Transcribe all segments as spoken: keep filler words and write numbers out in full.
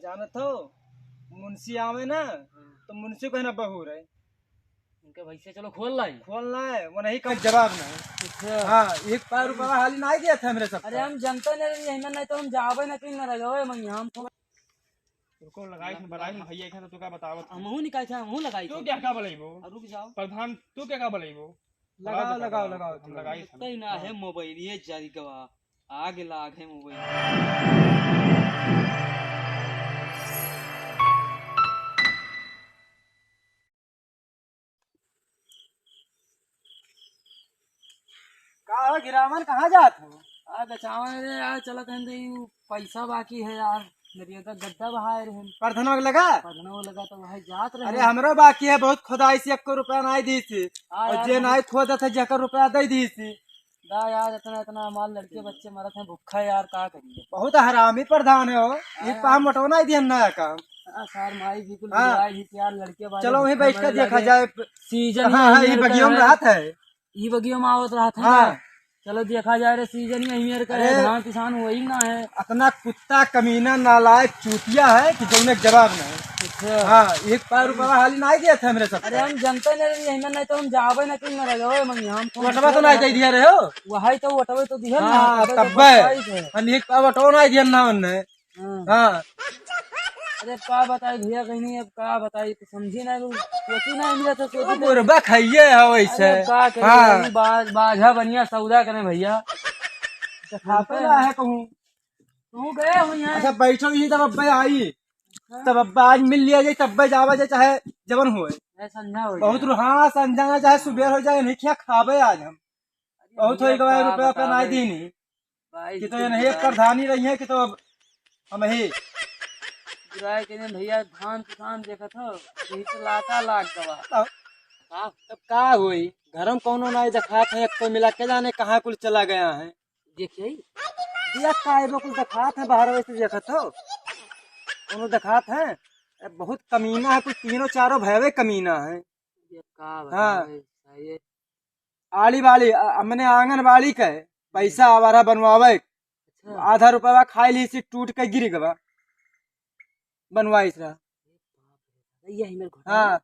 जानत हो, मुंशी आवे ना, हाँ। तो मुंशी को है ना बहू रहे। इनके भैंसे चलो खोल लाई। खोल लाई, वो नहीं का जवाब नहीं। अच्छा। हाँ, एक पाव रुपया हाली नहीं दिया था हमरे सब अरे का। हम जनते नहीं रही, यही में नहीं तो हम जावे ना कहीं ना रहे, मैं यहाँ हम तो रुको, लगाई थी, बनाई थी, भैया, एक तो तू का बतावत है। हमहू निकाल था, हमहू लगाई तू थी। क्या, का बोलइबो? अब रुक जाओ। प्रधान, तू क्या, का बोलइबो? लगाओ, लगाओ, लगाओ, लगाओ, तुम लगाओ। लगाई थी। तई ना है मोबाइल, ये जारी गवा। आग लाग है मोबाइल। का हो गिरावन, कहाँ जात हो? आ बचावन रे यार, चलत हन दे, यू पैसा बाकी है यार, मेरी तो गड्ढा बहाए रहे। परधनवा के लगा? परधनवा लगा तो वही जात रहे। अरे हमरो बाकी है बहुत, खुदाई से एको रुपया नाई दी थी। हाँ और यार, जे बहुत नाई खोदत है, जेकर रुपया दे दी थी। दा यार, इतना, इतना हमार लड़के बच्चे मरत हैं भूखा यार, का करिए? बहुत हरामी प्रधान है हो। हाँ एक यार। पाम मोटो नाई दिहन ना काम। हाँ, सार माई जी को हाँ। लुगाई ही यार, लड़के बारे चलो वहीं भूखा बैठ के मरे देखा लगे। जाए। सीजन हाँ, ही हाँ, ये मेरे बगियों में का है। रहत है। ई बगियों में आवत रहत है हाँ। ना। चलो देखा जाए रे, सीजन ही यही मेरे का है, अरे। धान किसान वही ना है। इतना कुत्ता, कमीना, नालायक, चूतिया है कि जौने के जवाब नहीं। अच्छा। हाँ, एक पाव रुपया हाली नाई दिया था हमरे सब अरे का। हम जनते नहीं रहे, यही में नहीं तो हम जावे ना कहीं ना रहे, हम यहाँ हम तो वोटवा तो नाई दे दिया रहे हो। वही तो वोटवे तो दिया ना, हाँ, तब्बे तो तब्बे। बताई थे। हम एक पाव वोटवा नाई दिया ना उनने। हाँ। हाँ। अरे का बताई भैया, कहीं नहीं, अब का बताई, तो समझी ना, लोग सोची ना, मिला तो सोची तो ना। बुरबक हइये है वैसे। अरे का करी हाँ। भाई, बा-, बाझा बनिया सौदा करें भैया। तो खाते ना है कहूँ। तू गए हो यहाँ? अच्छा, बैठो यहीं, तब अब्बे आई। हाँ। तब अब्बा आज मिल लिया जाए, तब अब्बे जावा जाए, चाहे जवन होए। ए, संझा हो बहुत गया। रु-, हाँ, संझा ना चाहे सुबेर हो जाए, नहीं क्या खाबे आज हम। अरे बहुत भैया, होई गवा, का रुपया पे बतावे? नाई दीनी। भाई, कि तो ये नहीं, एक प्रधानी रही है कि तो अब हम ही। बुराई के नहीं भैया, धान किसान देखत हो, यही तो लाता लाग गवा। अब, का? अब का होई? घर में कौनो नाई देखात है, एक तो मिला के जाने कहाँ कुल चला गया है। देखिए। दिया का एगो कुल देखात है, बाहर वैसे देखत हो। कौनो देखात है? ए, बहुत कमीना है, कुल तीनों चारों भयवे कमीना है। ये का हाँ। बतावे, सही है। आड़ी बाड़ी, अ, हमने आंगनबाड़ी के पैसा आवारा बनवावे। अच्छा। आधा रुपया खाई ली सी, टूट के गिर गवा। बनवाइस रहा। यही मेरे घोटाला। हाँ।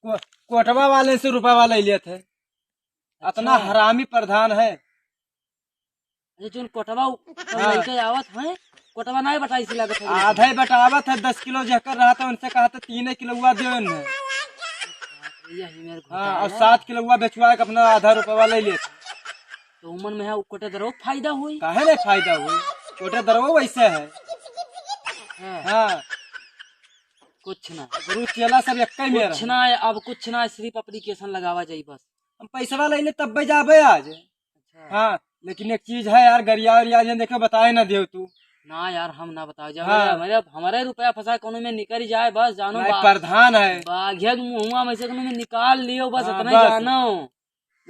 को-, कोटवा वाले से रुपया ले लेत है। अच्छा। अतना हरामी प्रधान है। अरे जोन कोटवा उ-, हाँ। लेके आवत है, कोटवा नाहीं बटाई से लागत है। आधे बटावत है, दस किलो जेकर रहत है, उनसे कहत है, "तीने किलो हुआ दे उन्हें।" यही मेरे हाँ, घोटाला और है। सात किलो हुआ बेचवा के अपना आधा रुपया ले लेत। तो उमन में है, कोटेदरवा फायदा हुई। काहे नहीं फायदा हुई? कोटेदरवा वैसे है। हाँ। हाँ। कुछ ना। गुरु चेला सब एक ही में कुछ रहे। ना है, अब कुछ ना है, सिर्फ application लगावा जाई बस। हम पैसवा ले ले तब जाबे आज। अच्छा। हाँ, लेकिन एक चीज है यार, गरिया उरिया जन देखे बताए ना देव तू। ना यार, हम ना बताओ, जब हाँ। हमारे, हमारे रुपया फंसा कोनो में निकल जाए, बस जानो नहीं, बा-, प्रधान है। बाघिया के मुँहवा में से कोनो में निकाल लियो, बस हाँ, इतना बस। जानो।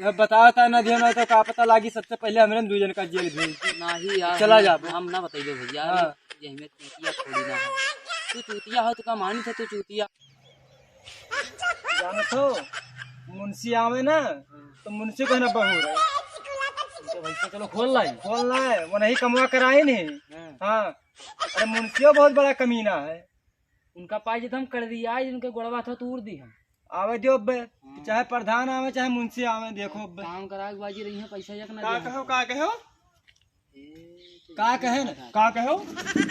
जब बताओ ता ना देव ना तो का पता लागी, सबसे पहले हमरे दू जन का जेल भेज दी। नहीं यार, चला हम, जाबो। हम ना बताइए भैया, हाँ। ये हमें चूतिया थोड़ी ना है। तू चूतिया हो तो का मानी थे तू चूतिया। जानत हो, मुंशी आवे ना, हाँ। तो मुंशी को है ना बहू रहे। तो भाई, तो चलो खोल लाई। खोल लाई, वो नहीं कमवा कराई नहीं। हाँ। हाँ। अरे मुंशियो बहुत बड़ा कमीना है। उनका पाई जब हम कर दिया, उनके गोड़वा था तोड़ दी हम। आवे दियो अब्बे, हाँ। चाहे प्रधान आवे, चाहे मुंशी आवे, देखो अब्बे। काम करा के बाजी रही है, पैसा एक ना का दे। कहो, का कहो? का कहे ना? का कहो?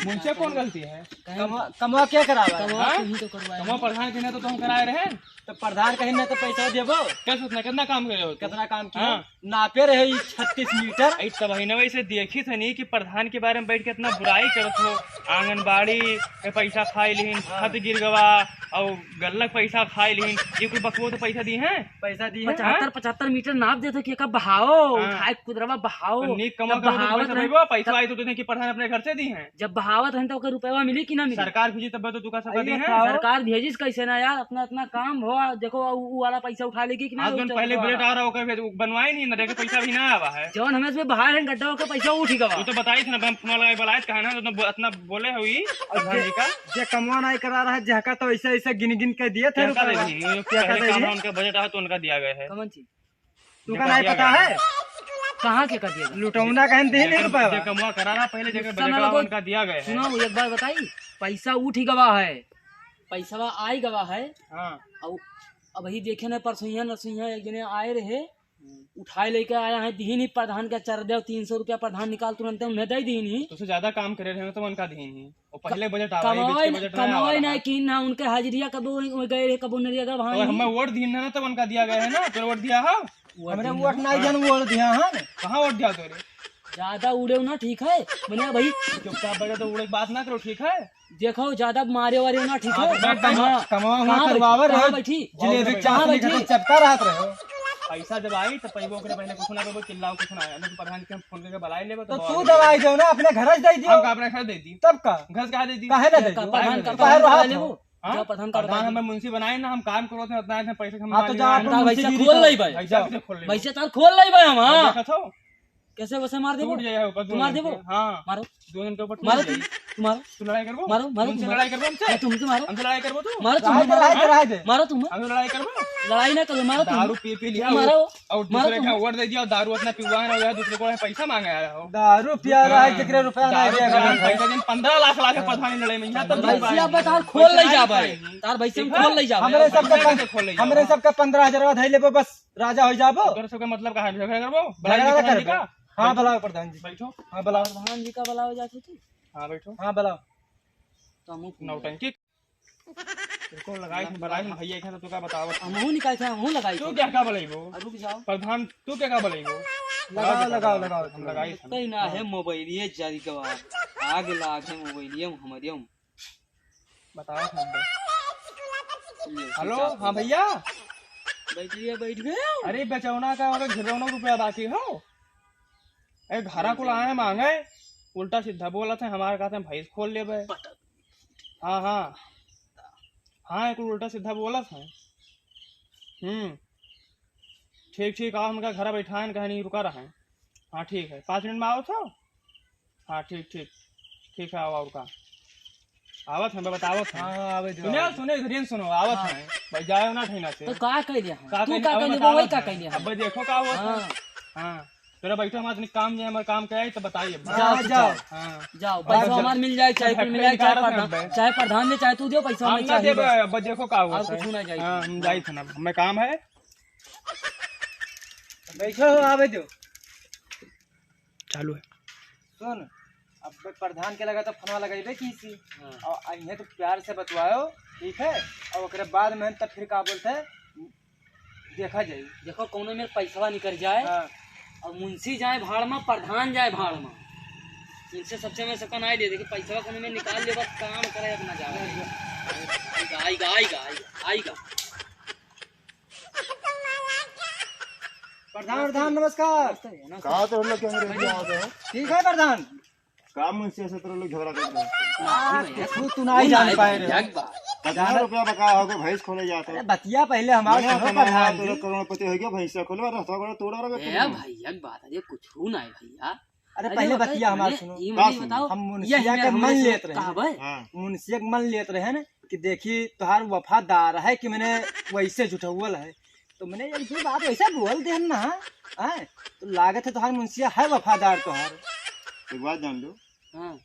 मुंशी कौन गलती है? कमवा, कमवा क्या करावा है? कमवा हाँ? तुम ही तो करवाए कमवा हो। प्रधान के ना तो तुम कराए रहे। तो प्रधान कहीं ना तो पैसा देबो। कैसे उतना, कितना काम करे हो तुम? कितना काम किया? हाँ। नापे रहे ई छत्तीस मीटर। ई तब ही ना वैसे देखी थे नहीं कि प्रधान के बारे में बैठ के इतना बुराई करत हो। आंगनबाड़ी के पैसा खाई लिहिन, हाँ। खत गिर गवा, और गल्लक पैसा खाई लिहिन। ये कोई बकवो तो पैसा दी हैं? पैसा दी हैं? पचहत्तर, हाँ? पचहत्तर मीटर नाप देते कि का बहाओ, हाँ। उठाए कुदरवा बहाओ। तो नीक कमा जब करो तो बहावत पैसा रहे, देबो, पैसा तब आई तो देने की प्रधान अपने घर से दी हैं। जब बहावत हैं तो ओकर रुपया मिली कि ना मिली? सरकार भेजी तब तो तुका सबका अरे दी हैं। खाओ। सरकार भेजिस कैसे ना यार, अपना, अपना काम हो, आ, देखो, उ, उ वाला पैसा उठा लेगी कि ना, आज उ दिन चौक पहले वाला। बुलेट आ रहा, ओकर भेज, उ बनवाए नहीं, ना देखे पैसा भी ना आवा है। जौन हमें इसमें बाहर हैं गड्ढा, ओकर पैसा उठ ही गवा। वो तो बताई थी ना, हम फोन लगाए बुलाए, कहा ना, तो इतना बो-, इतना बोले हुई, और प्रधान जे, जी का। जे कमवा नहीं करा रहा है, जहका तो ऐसे, ऐसे गिन, गिन के दिए थे क्या रुपया। करे नहीं, वो क्या पहले करे काम नहीं? है, उनका बजट आया तो उनका दिया गया है। कमन चीज? तू का नहीं पता है? कहाँ के कर दिया? लुटौना कहन दे नहीं रुपया। जे कमवा करा रहा पहले, जगह सुनो बजट आया, लोगों, उनका दिया गया है। सुनो, एक बात बताई, पैसा उठ ही गवा है, पैसवा आई गवा है। हाँ। अउ अबही देखे न, परसोइया नरसोइया एक जने आए रहे, उठाए लेके आया है, दीन ही प्रधान के चर दे, तीन सौ रुपया प्रधान निकाल, तुरंते उन्हें दे दीन ही। तो से ज्यादा काम करे रहे तो उनका दीन ही। और पहले बजट आवा, ये बीच कमाए के न, बजट ना कमाए आवा ना रहा। कि ना उनके हाजिरिया कबो गए रहे, कबो नरिया गवा तो भाई। हमें वोट दीन है ना, तब उनका दिया गया है ना, तो वोट दिया है। वोट हमरे दीन वोट है। नहीं देन, वोट दिया है। कहाँ वोट दिया तोरे? ज्यादा उड़े ना, ठीक है? मने भाई चुपचाप बैठो, तो उड़े के बात ना करो, ठीक है? देखो, ज्यादा मारे वारे ना, ठीक हाँ, है? तो बैठ, बैठ। हाँ। कमवा हुआ कहाँ बैठी? करवावे कहाँ रहो। बैठी? जलेबी कहाँ चाशनी बैठी? खातिर चपका रहत रहो। पैसा जब आई, तो पैबो ओकरे पहले कुछ ना पैबो, चिल्लाओ कुछ ना आया। नहीं तो प्रधान के हम फोन करके बुलाए लेबो, तो तो बहुत तू बढ़िया। दवाई दो ना, अपने घर से दे दियो। हम का अपने घर दे दी? तब का? घर से कहाँ दे दी? काहे ना दे का दियो? प्रधान का काहे प्रधान दे का दियो? ले वो? हाँ? जो प्रधान का प्रधान दे हमें दियो। मुंशी बनाए ना, हम काम करो थे, उतना इतना पैसे हम हाँ, तो मांगे जाओ हैं। अपने तार मुंशी भैंसा गिरी खोल करो। लई भाई। भैंसा कैसे खोल ले? भैंसा तार खोल लई भाई हम, हाँ। देखा था? कैसे वैसे मार देबो? टूट जाए ऊपर तू दोनों मार जन देबो? के। हाँ। मारो। दोनों जन के ऊपर टूट मारो जाए। तू, तू मारो। तू लड़ाई करबो? मारो, मारो, तुमसे मारो। लड़ाई करबो हमसे? हाँ, तुमसे मारो। हमसे लड़ाई करबो तू? मारो, तुम रहे दे, मारो। रहे दे, रहे दे। मारो तुम। हमसे लड़ाई करबो? लड़ाई ना करो, मारो तुम। दारू पी, पी लिया मारो। और मारो दूसरे तुम। का वोट दे दिया, दारू इतना पिवा है ना, वह दूसरे को पैसा मांगे आया हो। दारू पिया रहा है, हाँ। जेकरे रुपया ना दारू दिया पिया गया। पैसा दिन पन्द्रह लाख लाख के प्रधानी लड़ाई में, यहाँ तक भैंसिया अब तार खोल ले जा भाई। तार भैंसिया खोल ले जा भाई। हमरे सबके पन-, खोल ले जा। हमरे सबके पन्द्रह हजार धै लेबो बस। राजा हो जाबो। तोरे सबके मतलब का है? झगड़ा करबो? बुलाई झगड़ा ना प्रधान जी करबो। का? हाँ, बुलाओ प्रधान जी। बैठो। हाँ, बुलाओ। प्रधान जी का बुलाओ जाके तू। हाँ, बैठो। हाँ, बुलाओ। तो हमहू फोन नौटंकी। तुमको लगाई थी, बुलाई थी भैया, इधर तो का बताओ। हमहू निकाल थे, हमहू लगाई तू थी। क्या का बुलाइबो? अब रुक जाओ। प्रधान, तू क्या का बुलाइबो? लगाओ, लगाओ, लगाओ, हम लगाई थी। कहीं ना है मोबाइल, ये जारी गवा। आग लाग है मोबाइल, ये हमारे हम। बताओ हम बस। ये हेलो, हाँ भैया। बैठ गया, बैठ गया। अरे बेचौना का और घिरौना रुपया बाकी हो। ए, घरा कुल आए मांगे, उल्टा सीधा बोलत है, हमारे कहते हैं भैंस खोल लेबे। हाँ, हाँ। हाँ, एक उल्टा सीधा बोलत है। हम्म। ठीक, ठीक, आओ, हमका घरा बैठाएन, कहीं नहीं रुका रहे। हाँ, ठीक है, पाँच मिनट में आओ तो। हाँ, ठीक, ठीक। ठीक है, आओ, और का? आवत हैं, मैं बतावत हैं। हाँ, हाँ, आवे दो, सुने, आवे दो। सुने, इधर ही सुनो, आवत हाँ। हैं। भाई, जाए ना ठेना से। तो का कह लिया हम? का तू कह लिया? का अब कह लिया? बतावत वही का हैं। कह लिया हम? अब देखो का हुआ था। हाँ। हाँ। तेरा बैठो, हमारे काम जो है, हमारे काम क्या है, तो बताइए। जाओ, हाँ, तो जाओ। जाओ। हाँ। जाओ, अब पैसा हमार मिल जाए, चाहे कुल मिल जाए, चाहे निकाल रहे हैं प्रधान, भाई। चाहे प्रधान दे, चाहे तू दे, पैसा हम हमें ना चाहिए देबे, बस। अब देखो का हुआ और था। कुछ ना चाहिए। हाँ, हम हाँ। जाई थे ना, हमें काम है। बैठो हो, आवे दो। चालू है। सुन, अब प्रधान के लगा तो फोनवा लगइबे कीसी। हाँ। और इन्हें तो प्यार से बतवायो, ठीक है? और ओकरे बाद में तब फिर का बोलते हैं, देखा जाई। देखो, कौनो में पैसवा निकल जाए हाँ। और मुंशी जाए भाड़ में, प्रधान जाए भाड़ में, इनसे सबसे में सबका नाई ले, देखिए, पैसवा कौनो में निकाल ले, बस काम करे अपना, जावे। आइगा, आइगा, आइगा, आइगा, आइगा। प्रधान, प्रधान, नमस्कार। नमस्ते भैया, नमस्ते। कहाँ तो हम लोग के अंग्रेजी आते हैं? ठीक है प्रधान। का मुंशी से तो लोग झगड़ा करते हैं? हाँ, कुछ तू नहीं जान पाए रहे। क्या बात? पचास रुपया बकाया हो गए, भैंस खोले जाते अरे हैं। बतिया पहले हमारे मैंने सुनो अपने प्रधान यहाँ जी। तो करोड़पति हो गया, भैंस खोले और रास्ता बड़ा तोड़ा रहा ए तुमने। भैया, एक बात है, ये कुछ हो ना है भैया। अरे अरे पहले बताओ, बतिया हमारे मैंने सुनो। ये का मुझे सुनो? बताओ, हम ये मुंशिया हमारे के हम मन लोग लेत रहे। कहाँ बे? हाँ। मुंशिया के मन लेत रहे ना कि देखी तोहार वफादार है कि मैंने वैसे झुठौल है। तो मैंने एक दो बात वैसे बोल देहन ना, हैं? तो लागत है तोहार मुंशिया है वफादार तोहार। एक बात जान लो हाँ।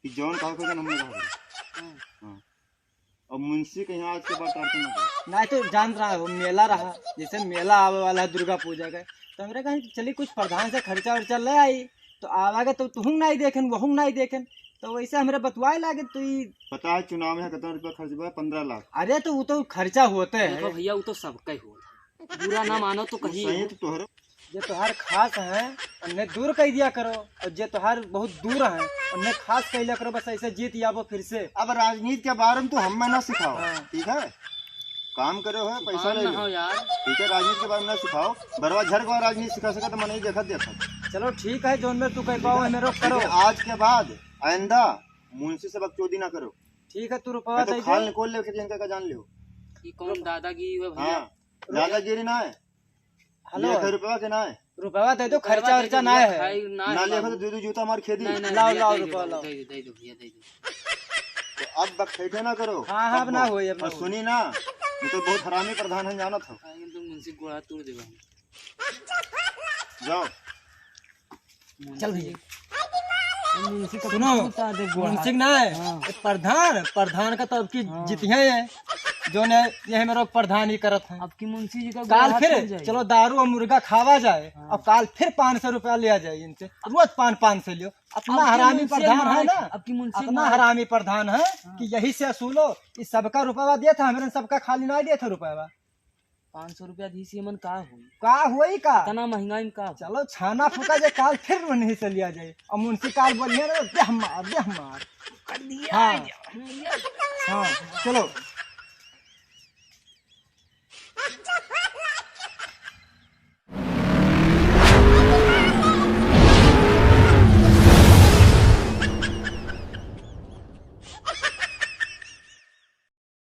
कि जौन कहा को हमने कहा। हाँ। हाँ। और मुंशी के यहाँ आज के बाद टारगेट ना करो। नहीं तो जान रहा हो, मेला रहा, जैसे मेला आवे वाला है दुर्गा पूजा का, तो हमरे कहीं चली कुछ प्रधान से खर्चा वर्चा ले आई, तो आवागे तो तुहूँ नहीं देखेन, वहूँ नहीं देखेन, तो वैसे हमरे बतवाए लागे तो ई पता है चुनाव में कितना रुपया खर्च हुआ है? पन्द्रह लाख। अरे तो वो तो खर्चा होते देखो हैं। भैया, वो तो सबका ही होता है, बुरा ना मानो तो वो कहीं सही हो। तो तोहरो। जे तोहार खास हैं, उन्हें दूर कह दिया करो, और जे तोहार बहुत दूर हैं, उन्हें खास कह लिया करो, बस ऐसे जीत आबो फिर से। अब राजनीति के बारे में तो हमें ना सिखाओ, हाँ। ठीक है? काम करे हो, पैसा ले लो। यार। ठीक है, राजनीति के बारे में ना सिखाओ। बरवा झड़ को राजनीति सिखा सके तो मैं नहीं देखत, देखत। चलो ठीक है, जो में तू कह पाओ, हमें रोक करो। ठीक है, आज के बाद आइंदा मुंशी से बकचोदी ना करो। ठीक है, तू रुपया नहीं तो दे खाल दे। निकाल ले, इनका का जान लियो। ये कौन दादागिरी हुआ भैया? हाँ, दादागिरी ना है। हेलो। ये एक रुपया के ना है। रुपया दे दो, रुपया खर्चा दे वर्चा दो ना भैया, है। खाई ना ना है ले बाबू। तो दे दो जूता मार खेदी। नहीं, नहीं, लाओ, भैया, लाओ, दे दो रुपया बाबू, लाओ। दे दो, दे दो भैया, दे दो। तो अब बकचोदी ना करो। हाँ, हाँ, अब अब ना ना। होई, अब ना और होई। सुनी ना, ये तो बहुत हरामी प्रधान है, जानत हो। हाँ, एकदम मुंशी गोड़ा तोड़ देबा हम। जाओ। चल भैया। मुंशी का सुनो, कुछ उतार दे गोड़ मुंशी हाथ। ना है, हाँ। ये प्रधान, प्रधान का तो अब की हाँ। जीतिहे है, जो ने यही में रोक प्रधान ही करत है। अब की मुंशी जी का काल गोड़ हाथ फिर फूल जाए। चलो दारू और मुर्गा खावा जाए, हाँ। और काल फिर पाँच सौ रुपया लिया जाए इनसे। रोज पाँच, पाँच सौ लियो। अपना अब की हरामी मुंशी प्रधान है हमारे, ना, अब की मुंशी अपना हमारे। हरामी प्रधान है हाँ। कि यही से असूलो, इस सबका रुपया दिया था, हमरे सबका खाली ना दिया था रुपया। पाँच सौ रुपया दी से मन का होई? का होई का? इतना महंगाई में का होई? चलो छाना फूका जे काल फिर वहीं से लिया जाए। और मुंशी काल बोलिए ना, "देह मार, देह मार।" कर दिया हाँ। है। हाँ, चलो।